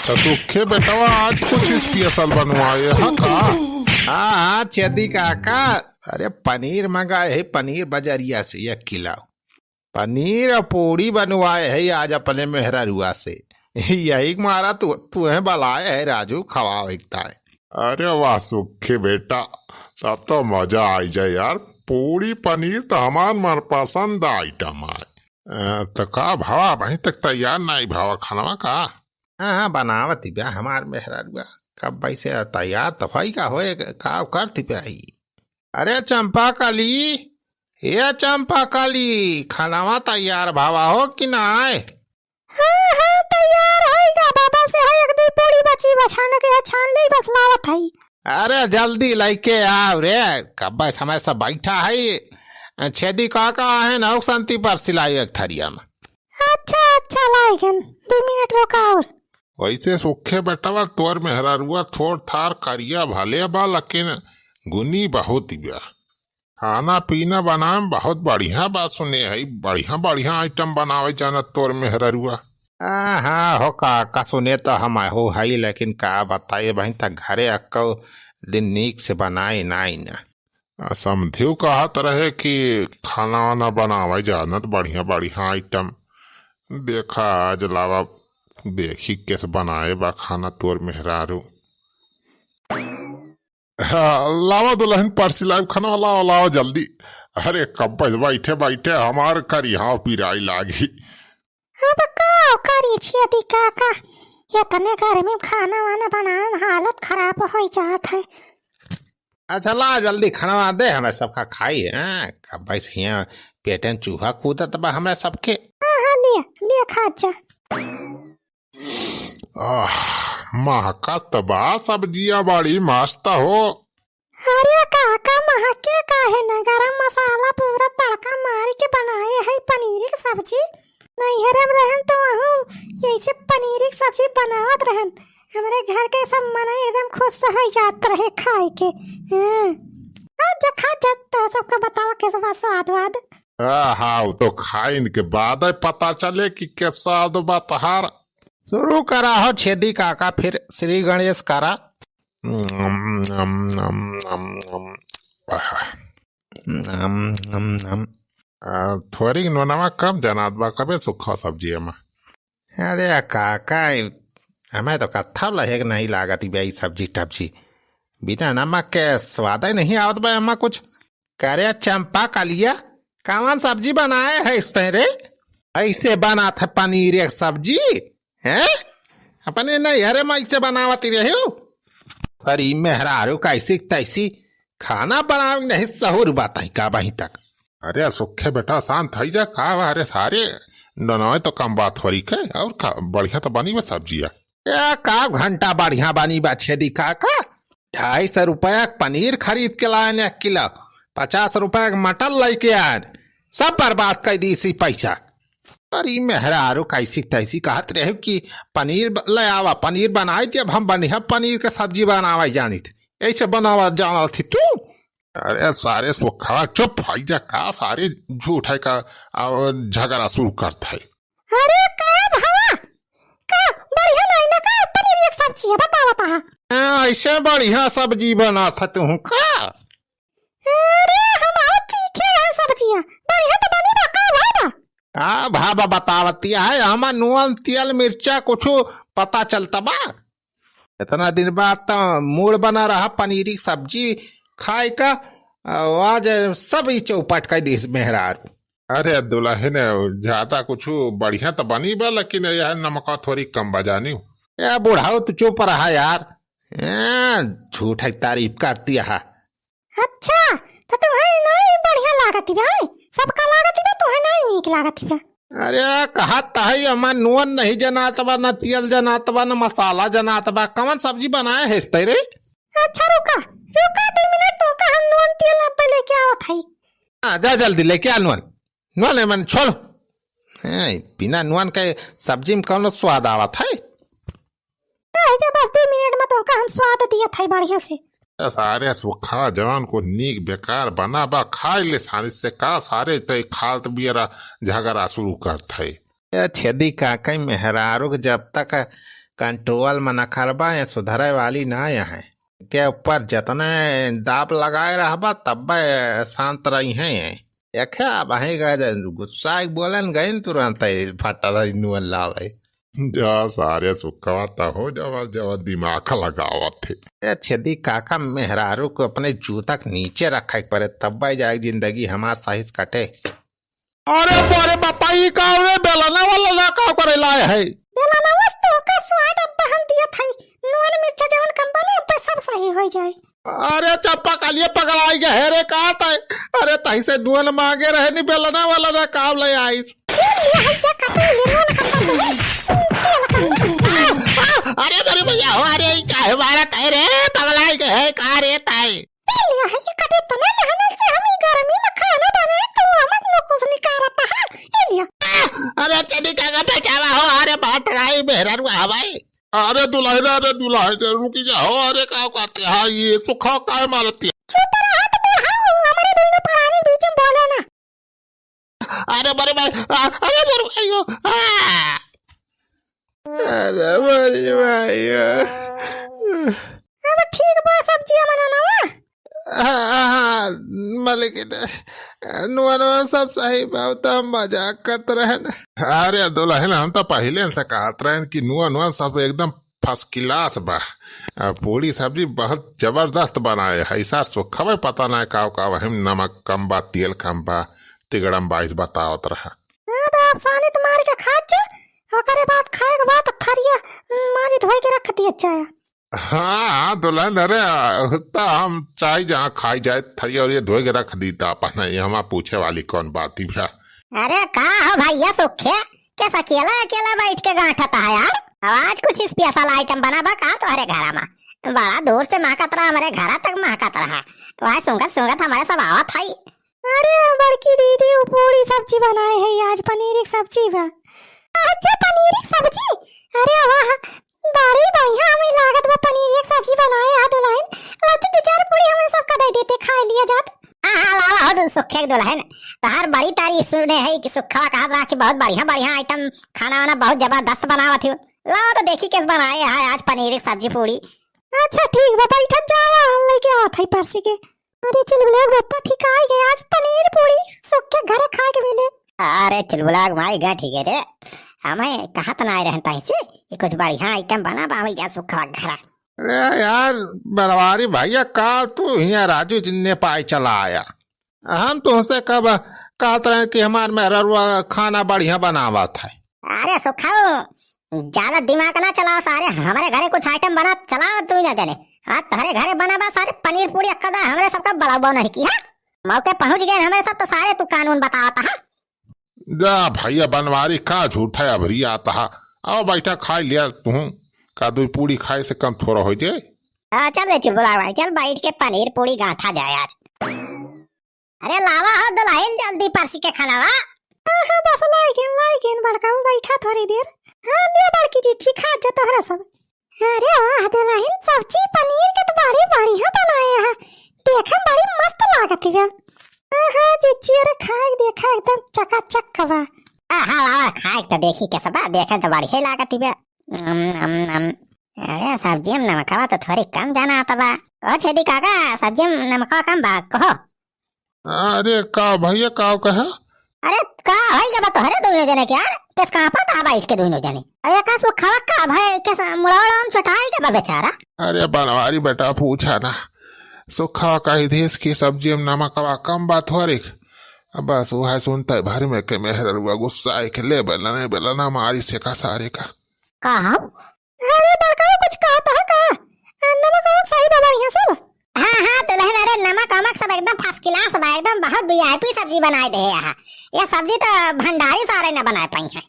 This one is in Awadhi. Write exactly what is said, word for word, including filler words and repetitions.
तो सुखे बेटवा, आज कुछ special बनवाए है का? हाँ, हाँ, छेदी काका, अरे पनीर मंगाए है, पनीर बजरिया से एक किलो। पनीर और पूड़ी बनवाए है आज अपने मेहररुआ से। यही के मारा तू, तुहे बलाए है राजू, खवावे के ताय। अरे वाह सुखे बेटा, तब तो मजा आई जाए यार। पूड़ी पनीर तो हमार मनपसंद item है। अ, तो का भावा, अबहीं तक तैयार नाई भावा खानवा का? हाँ, हाँ, बनावत ही बा हमार मेहररुआ। कब वैसे तैयार तो होई का होए, का करती बा ही? अरे चंपा कली, ए चंपा कली, खानवा तैयार भावा हो कि नाय? हाँ, हाँ, तैयार होई गा बाबा से, है एक दो पूड़ी बची बा छाने के, छान ले बस लावत है। अरे जल्दी लइके आव रे, कब्बे समय सब बैठा है। छेदी काका आहे ना, शांति पर सिलाई एक थरिया में। अच्छा, अच्छा, लाइगन, दो मिनट रोका और। वैसे सुखे बेटवा, तोर मेहररुआ थोर थार करिया भले बा, लेकिन गुनी बहुत बा। खाना पीना बनाए में बहुत बढ़िया बा, सुने है, बढ़िया बढ़िया item बनावे जानत तोर मेहररुआ। आ, हाँ हो काका, सुने तो हम हो हई, लेकिन का बताई, अबहीं तक घरे अक्को दिन नीक से बनाए नाई ना। आ, समधियो कहत रहे कि खाना वाना बनावे जानत बढ़िया बढ़िया item। देखा आज लावा, देखी कैसे बनाए बा खाना तोर मेहरारू। हाँ, लावा दुल्हन, परसी लाइब खाना, लावा, लावा जल्दी। अरे कब बैठे बैठे हमार करिहाव पिराई लागी। अब का करी छेदी काका, इतने गर्मी में खाना वाना बनावे में हालत खराब हो जात है। अच्छा ला जल्दी खाना दे, हमारे सबका खाई है। कब बैस हियाँ पेटे में चूहा कूदत बा हमारे सबके। हाँ, हाँ, लिया, लिया खा जा। आह, महकत बा सब्जिया, बड़ी मस्त हो। अरे काका, महके काहे न, गरम मसाला पूरा तड़का मार के बनाए है पनीर की सब्जी। नैहरे में रहन तो वहूँ यैसे पनीर की सब्जी बनावत रहन। हमरे घर के सब मनई एकदम खुश हो जात रहे खाए के। हाँ। खा जा, खा जा, तोरा सबका बतावा कैसे बा स्वाद वाद। हाँ, हाँ, वो तो खाइन के बाद ही पता चले कि कैसा स्वाद बा तोहार। शुरू करा हो छेदी काका, फिर श्री गणेश करा। नम, नम, नम, नम, नम। आहा। नम, नम, नम। आ, थोरी नोनवा कम जनात बा, कबे सुखा सब्जी एमा। अरे काका, हमें तो कत्था लहेक नहीं लागत बा ई सब्जी टब्जी। बिना नमक के स्वाद ही नहीं आवत बा एमा कुछ। करे चंपा कलिया, कवन सब्जी बनाए है इस तैं रे? ऐसे बनात है पनीर एक सब्जी, हैं? अपने नैहरे में ऐसे बनावत रहे हो? पर ई मेहरारू कैसी तैसी खाना बनावे नहीं सहूर बात है का अबहीं तक। अरे सुखे बेटा, शांत है जा, का बा? अरे सारे ननवे तो कम बात हो रही है, और का बढ़िया तो बनी बा सब्जिया। ए, का घंटा बढ़िया बनी बा छेदी काका? ढाई सौ रुपया के पनीर खरीद के लायन एक किलो, पचास रुपया के मटर लेके आयन, सब बर्बाद कर दी इसी पैसा। अरे मेहरारू कैसी तैसी कहत रहे कि पनीर ब-, ले आवा, पनीर बनाई थी, अब हम बढ़िया पनीर के सब्जी बनावा जानी थी, ऐसे बनावा जाना थी तू। अरे सारे सुखवा चुप हो जा का, सारे झूठ है का, और झगड़ा शुरू करत है। अरे का भवा, का बढ़िया नहीं ना का पनीर एक सब्जी है, बतावा ता। हाँ, ऐसे बढ़िया सब्जी बनात है तू का? अरे हमारा तीखे है सब्जिया, बढ़िया तो बनी बा का भावा? का भावा बतावतिया है, हमार नून तेल मिर्चा कुछ पता चलता बा? इतना दिन बाद तो मूड बना रहा पनीरी की सब्जी खाए का, आ, आज सब ही चौपट कर दी मेहरारू। अरे दुल्हन, ज्यादा कुछ बढ़िया तो बनी बा, लेकिन यह नमका थोरी कम बा जानी। ए बुढ़ाऊ, तू चुप रहा यार। ए, झूठ है तारीफ करती है। अच्छा, तो तुम्हें नहीं बढ़िया लागत बा, हैं? सबका लागत बा, तुम्हें नहीं नीक लागत बा। अरे, कहत है, हमार नून नहीं जनात बा, न तेल जनात बा, न मसाला जनात बा। कवन सब्जी बनाए है इस तैं रे? अच्छा, रुका, रुका, दो मिनट, तुमका हम नून तेल अब लेके आवत है। हाँ, जा जल्दी लेके आ नून। नून है मन छोड़। ए, बिना नून के सब्जी में कौन स्वाद आवत है? रह जा, बस दो मिनट में तुमका हम स्वाद दियत है बढ़िया से। ए, सारे सुखा जवान को नीक बेकार बना बा, खाए ले सानी से का, सारे तय खालत बियरा झगड़ा शुरू करत है। ए, छेदी काका मेहरारू के जब तक कंट्रोल में नखरबा, ये सुधरे वाली ना है। के ऊपर जतने दाब लगाए रहबा, तब्बे शांत रही हैं। देखे, अब अहीं का जे गुस्सा के बोलन गइन, तुरंत ही फटा था नुअन लावे। जा सारे सुखवा त हो जावा, जावा दिमाग लगावत है। ए छेदी काका, मेहरारू को अपने जूता के नीचे रखे के पड़े, तब्बे जाए जिंदगी हमार सही से कटे। अरे बारे बापा, ई का रे बेलना वाला ना का करे लाए है? बेलना वस्तु का स्वाद अब हम दिया था, नून मिर्चा जवन कम बने, अब सब सही हो जाए। अरे चंपा कालिया पगलाई गए है रे, का तय? अरे तही से नून मांगे रहे नी, बेलना वाला ना काम ले आइस। ये लिया है, ये कटे ले नून कम बने, तेल कम बने। आ, आ, अरे मेरे भैया हो, अरे ई काहे मारा तय रे, पगलाई गए है का रे तय? ए लिया है, ये कटे तने मेहनत से हम ई गर्मी में खाना बनाए, तू हमस में कुछ निकारत है। ए लिया। अरे चली काका बचावा हो, अरे बाप रे, मेहरारू हवाई। अरे दुल्हन, अरे दुल्हन, रुकी जा हो, अरे का करते हैं, ये सुखा काय मारती है? चुप रहा तो बुढ़ाऊ, हमारे दोनों परानी बीच में बोले ना। अरे बड़े भाई, आ, अरे बड़े भाई, आ। अरे बड़े भाई, आ। अब ठीक बा सब्जिया बनाना बा? हाँ, हाँ, मलिकिन, नुआ, नुआ सब सही बा, त हम मजाक करत रहन। अरे दुल्हन, हम त पहिले से कहत रहन कि नुआ, नुआ सब एकदम first class बा। आ, पूड़ी सब्जी बहुत जबरदस्त बनाए है। ई सार सुखवे पता ना का, का वही में नमक कम बा, तेल कम बा, तिगड़म बाइस बतावत रहा। हाँ, तो आप सानी तो मार के खा जे, ओकरे बाद खाए के बाद थरिया, उम, मांज धोए के रख दिए जाए। हाँ, हाँ, दुल्हन, अरे, आ, त हम चाहे जहाँ खाई जाए, थरिया उरिया धोए के रख दी, त अपन ये हमार पूछे वाली कौन बात ही भा? अरे, का हो भैया सुखे, कैसे अकेला, अकेला बैठ के गांठत है यार? आज कुछ special item बना बा का तोहरे घरा में? बड़ा दूर से महकत रहा, हमरे घरा तक महकत रहा। वह सूंघत, सूंघत हमरे सब आवत है। अरे बड़की दीदी, वो पूड़ी सब्जी बनाए है आज, पनीर की सब्जी बा। अच्छा, पनीर की सब्जी? अरे वाह, बड़ी बढ़िया हमें लागत बा, पनीर की सब्जी बनाए है दुल्हन। ला तो दो चार पूड़ी हमरे सबका दे देते, खा लिया जात। हाँ, हाँ, लावा हो दु-, सुखे के दुल्हन। तोहार बड़ी तारीफ सुने है कि सुखवा कहत रहा कि बहुत बढ़िया, बढ़िया item, खाना वाना बहुत जबरदस्त बनावत हो। लावा तो देखी कैसे बनाए है आज पनीर की सब्जी पूड़ी। अच्छा ठीक बा, बैठत जावा, हम लेके आवत है परसी के। अरे चुलबुला के बप्पा, ठीक आइ गए, आज पनीर पूड़ी सबके घरे खाए के मिले। अरे चुलबुला के माई गा ठीक है रे, हमें कहत ना आए रहन ताई से कि कुछ बढ़िया item बना बा, हमें जा सुखवा घरा। अरे यार बनवारी भैया, का तू हियाँ राजू जी नेपाई चला आया? हम तुहसे कब कहत रहे कि हमार मेहररुआ खाना बढ़िया बनावत है? अरे सुखाऊ, ज्यादा दिमाग ना चलाओ सारे, हमरे घरे कुछ item बना चलाओ तू ना जाने। हाँ, तोहरे घरे बना बा सारे पनीर पूड़ी, अक्का दा हमरे सबका बलाबो नहीं की, हाँ? मौके पहुँच गए हमरे सब तो सारे तू कानून बतावत है। जा भैया बनवारी, का झूठा अभरी आता है। आओ बैठा खाई लिया तू, का दुई पूड़ी खाए से कम थोड़ा हो जाए? हाँ, चल रे चुलबुला भाई, चल बैठ के पनीर पूड़ी गांठा जाए आज। अरे लावा हो दुल्हन जल्दी परसी के खानावा। हाँ, हाँ, बस लाई गेन, लाई गेन बड़काऊ, बैठा थोड़ी देर। हाँ, लिया बड़की जी, ठीक है, जा तोहरा सब। अरे वाह दुल्हन, सब्जी पनीर के तो बड़ी बढ़िया बनाए है, देखे में बड़ी मस्त लागत है। हाँ, हाँ, जिज्जी, अरे खाए के देखा एकदम चकाचक बा। हाँ, हाँ, लावा खाए के तो देखी कैसा बा, देखे तो बढ़िया लागत है। अम, अम, अम। अरे सब्जी में नमकवा तो थोड़ी कम जाना आता बा। ओ छेदी काका, सब्जी में नमकवा कम बा, कहो। अरे का भैया, का कहे? अरे का होई गवा तोहरे दोनों जने के यार? केस कहाँ पर था बैठ के दोनों जने? अरे का सुखवा का भाई, केस मुड़ौड़ा में चटाई के बा बेचारा? अरे बनवारी बेटा पूछा ना, सुखवा कही देश की सब्जी में नमकवा कम बा थोड़िक। अब बस वो है सुनते भर में के मेहररुआ गुस्सा है के ले बेला नहीं बेला ना मारी से का सारे का। का हम? अरे बड़का कुछ कहत है का? आ, नमक वमक सही बा बढ़िया सब? हाँ, हाँ, दुल्हन, अरे नमक वमक सब एकदम first class बा, एकदम बहुत V I P सब्जी बनाए दे है यहाँ। ये सब्जी तो भंडारी सारे न बनाए पाई हैं।